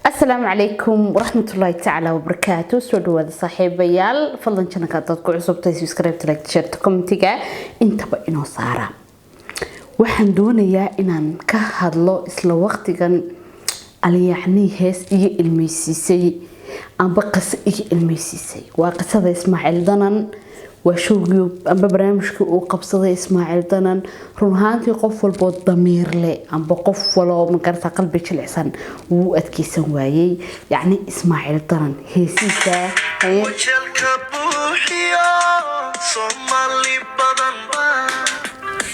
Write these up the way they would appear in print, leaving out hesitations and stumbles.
Asalaamu calaykum waraxmatullaahi tacaala wabarakaatu. Soo dhawaada saaxiibayaal. Fadlan channelka hadaad ku cusubtahay, subscribe, like, share, commentiga intaba inoo saara. Waxaan doonayaa inaan ka hadlo isla waqtigan alyacnii hees iyo ilmeysiisay amba qise iyo ilmeysiisay. Waa qisada Ismaaciil Danan, waa showgii amba barnaamijkii uu qabsaday Ismaaciil Danan. Run ahaantii qof walboo damiir leh amba qof waloo magarata qalbi jilicsan wuu u adkeysan waayey, yacni Ismaaciil Danan heesiisa. Wajalka buuxiyo Soomaali badan baa,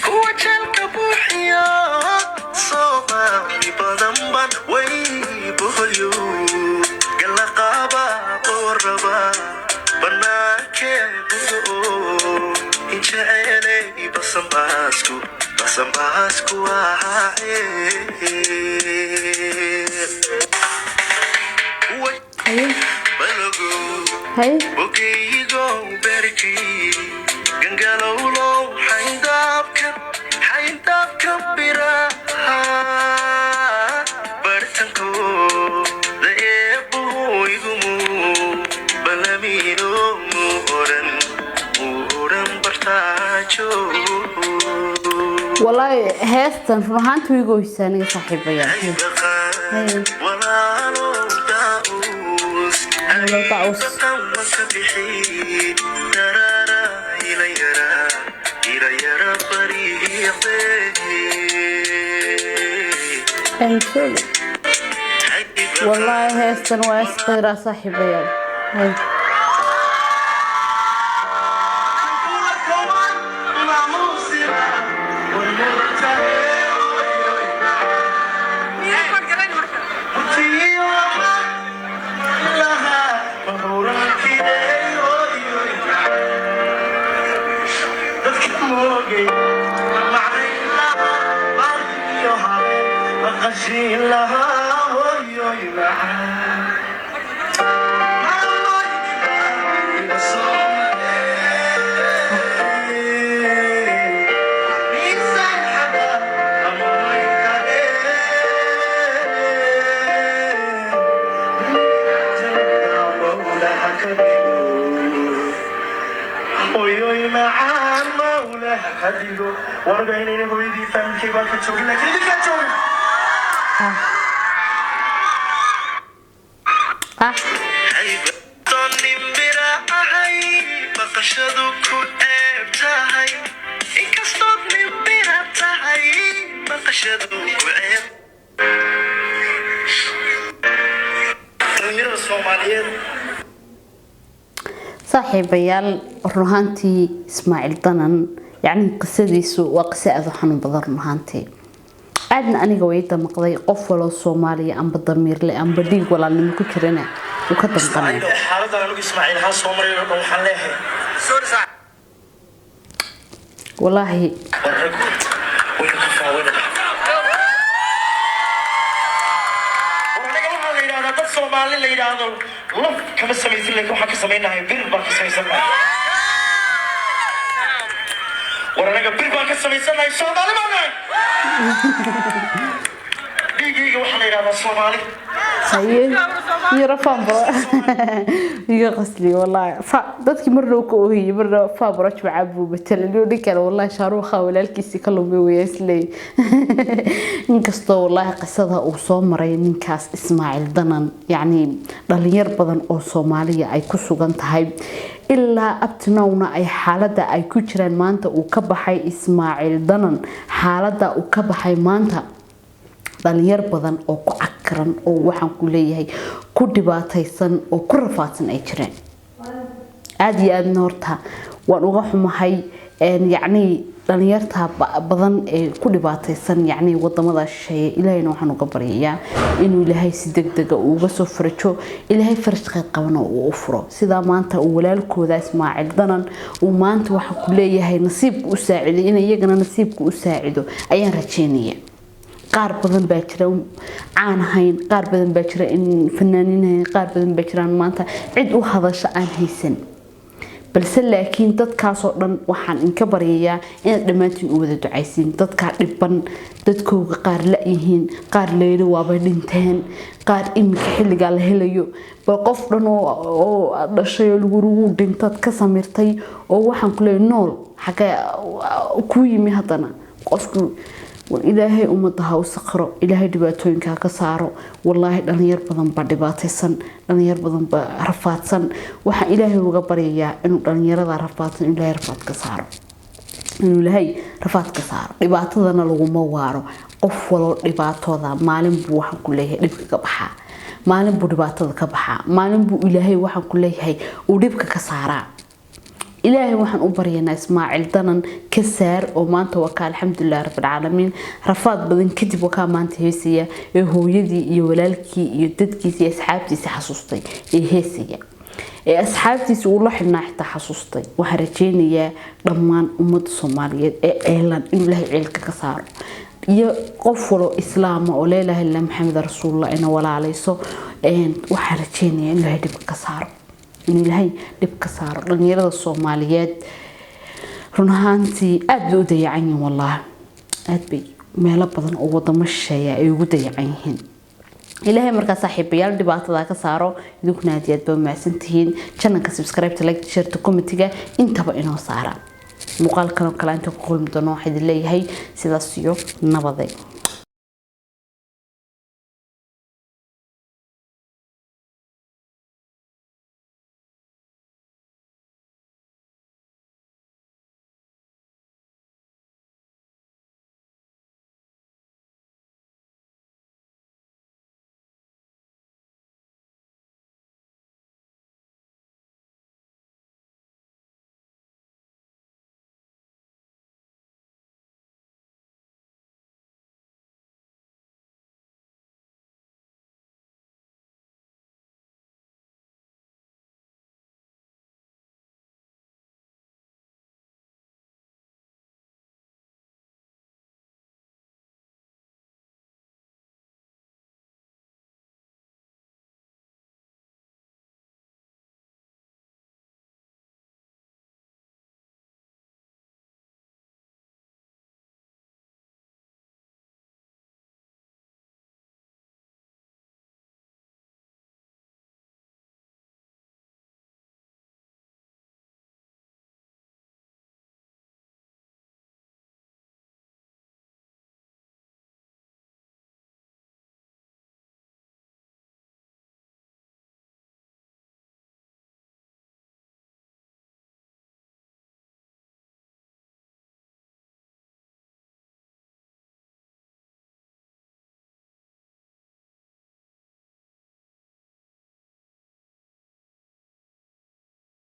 kuwa jeelka buuxiyo Soomaali badan ban way boholyo gala qaaba oo raba banaankee budo injeceeley basanbaasku basanbaasku ahaaye. Balogo bogeygo berkii gangalowlow xayndaabka xayndaabka biraha bartankooda eebbuigumu balamiino mu oran mu oran bartaajo. Walaahi heestan run ahaantii way goysaa aniga, saaxiibayaal. Walaalow daa'uus. Walaalow daa'uus. Dhaqanma ka bixi daraara ila yara ila yara bariiqe. I'm sorry. Wallaahi heestan waa isqiiraa, saaxiibayaal. Haye. Ah. Nimbira ahay baqashadu ku ceeb tahay, inkastood nimbira tahay baqashadu ku ceeb dhalinyarada Soomaaliyeed. Saaxiibayaal, run ahaantii Ismaaciil Danan, yacni qisadiisu waa qiso aada u xanuun badan. Run ahaantii aadna aniga way damaqday. Qof waloo Soomaaliya amba damiirle amba dhiig walaalnimo ku jirana wuu ka damqanaya. Xaaladan anigu Ismaaciil ahaan soo maray oo dhan waxaan leeyahay Walaahi war raggu wayna ka faawayna. War anaga waxaa la yidhahdaa dad Soomaali la yidhaahdo laf kama samaysan, laakiin waxaan ka samaynahay bir baan ka samaysanahay. War anaga bir baan ka samaysanahay, Soomaali baan nahay. Dhiigayga waxaa la yidhahdaa Soomaali. Haye, yaro faanbaro iga qasliye wallaahi. Fa dadkii marna uu ka oohiyey, marna faabro jimca buu matelay ninkan. Wallaahi Shaaruukha walaalkiisii ka lumay weya isleey. Inkastoo wallaahi qisada uu soo maray ninkaas Ismaaciil Danan, yacni dhalinyar badan oo Soomaaliya ay ku sugan tahay ilaa abtinowna ay xaaladda ay ku jiraan maanta uu ka baxay Ismaaciil Danan, xaaladda uu ka baxay maanta dhalinyar badan oo ku cakaran oo waxaan ku leeyahay ku dhibaataysan oo ku rafaadsan ay jireen. Aada iyo aadna horta waan uga xumahay, yacni dhalinyarta badan ee ku dhibaataysan yacni wadamada shisheeye. Ilaahayna waxaan uga baryayaa inuu Ilaahay si degdega uga soo farajo, Ilaahay faraj khayr qabana uu u furo, sidaa maanta uu walaalkooda Ismaaciil Danan uu maanta waxa ku leeyahay nasiibka u saaciday, in iyagana nasiibka u saacido ayaan rajeynaya. Qaar badan baa jira caan ahayn, qaar badan baa jira in fanaaniin ahayn, qaar badan baa jiraan maanta cid u hadasha aan haysan. Balse laakiin dadkaasoo dhan waxaan inka baryayaa inaad dhammaantiin u wada ducaysiin. Dadkaa dhiban, dadkooga qaar la-yihiin, qaar layidhi waabay dhinteen, qaar iminka xilligaa la helayo. Bal qof dhan oo dhashay oo lagu wuu dhintaad ka samirtay oo waxaan ku leeyahay nool xagee ku yimi haddana qofku. War Ilaahay ummadda ha u saqro, Ilaahay dhibaatooyinka ha ka saaro. Wallaahi dhalinyar badan baa dhibaataysan, dhalinyar badan baa rafaadsan. Waxaan Ilaahay uga baryayaa inuu dhalinyarada rafaadsan inuu Ilaahay rafaad ka saaro, inuu Ilaahay rafaad ka saaro. Dhibaatadana laguma waaro. Qof waloo dhibaatooda maalin buu, waxaan ku leeyahay, dhibka ka baxaa, maalin buu dhibaatada ka baxaa, maalin buu Ilaahay, waxaan ku leeyahay, uu dhibka ka saaraa. Ilaahay waxaan u baryanaa Ismaaciil Danan ka saar oo maanta waa ka, alxamdulilah rabbilcaalamiin, rafaad badan kadib waa kaa maanta heesaya ee hooyadii iyo walaalkii iyo dadkiisa iyo asxaabtiisa xasuustay, ee heesaya, ee asxaabtiisa uu la xidhnaa xitaa xasuustay. Waxaan rajeynayaa dhammaan ummadda Soomaaliyeed ee ceelan inuu Ilaahay ceelka ka saaro, iyo qof walo islaama oo laa ilaaha illa Maxamed rasuulullah ina walaalayso. Waxaan rajeynayaa in Ilaahay dhibka ka saaro, inuu Ilaahay dhib ka saaro. Dhalinyarada Soomaaliyeed run ahaantii aada bay u dayacan yihiin, wallaahi aada bay meelo badan oo wadamo shisheeya ay ugu dayacan yihiin. Ilaahay markaa saaxiibayaal dhibaatada ka saaro. Idinkuna aad iyo aad baa mahadsantihiin. Channelka subscribe, like, share, commentiga intaba inoo saara. Muuqaal kale inta ku kulmi doono waxaa idin leeyahay sidaas iyo nabaday.